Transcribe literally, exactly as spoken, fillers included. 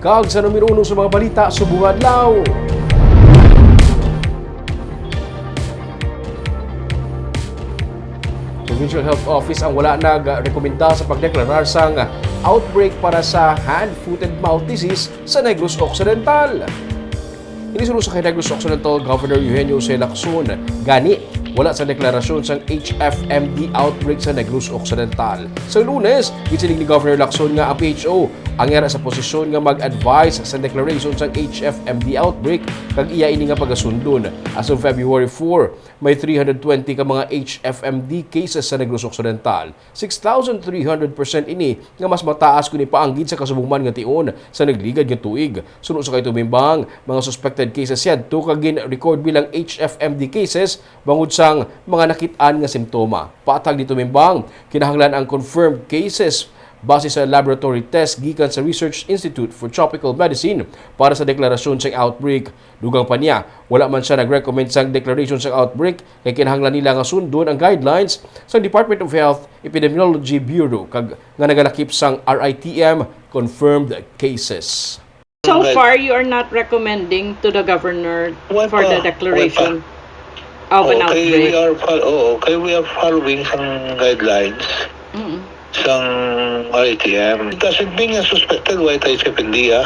Kag sa numero uno sa mga balita subong adlaw. Provincial Health Office ang wala nagrekomenda sa pagdeklarar sang outbreak para sa hand, foot, and mouth disease sa Negros Occidental. Ini suno sa kay Negros Occidental Governor Eugenio Jose Lacson, gani wala sa deklarasyon sang H F M D outbreak sa Negros Occidental. Sa Lunes, gisiling ni Governor Lacson nga ang P H O ang yara sa posisyon nga mag-advise sa declaration sang H F M D outbreak, kag iya ini nga pagasundon. As of February four, may three hundred twenty ka mga H F M D cases sa Negros Occidental. Six thousand three hundred percent ini nga mas mataas kundi paanggid sa kasubong man nga tion sa nagligad nga tuig. Suno sa kay tumimbang, mga suspected cases yadto ka gin-record bilang H F M D cases bangod sang mga nakit-an nga simptoma. Patag ni tumimbang, kinahanglan ang confirmed cases base sa laboratory test gikan sa Research Institute for Tropical Medicine para sa deklarasyon sang outbreak. Dugang pa niya, wala man siya nag-recommend sang declaration sang outbreak kay kinahanglan nila nga sundon ang guidelines sang Department of Health, Epidemiology Bureau kag nga nagalakip sang R I T M confirmed cases. So far, you are not recommending to the governor Wala for the pa. declaration of an Okay, we outbreak. Are fol- oo, okay, we are following sang guidelines Mm. sang R I T M. It doesn't mean nga suspected, why tayo sa Pindia?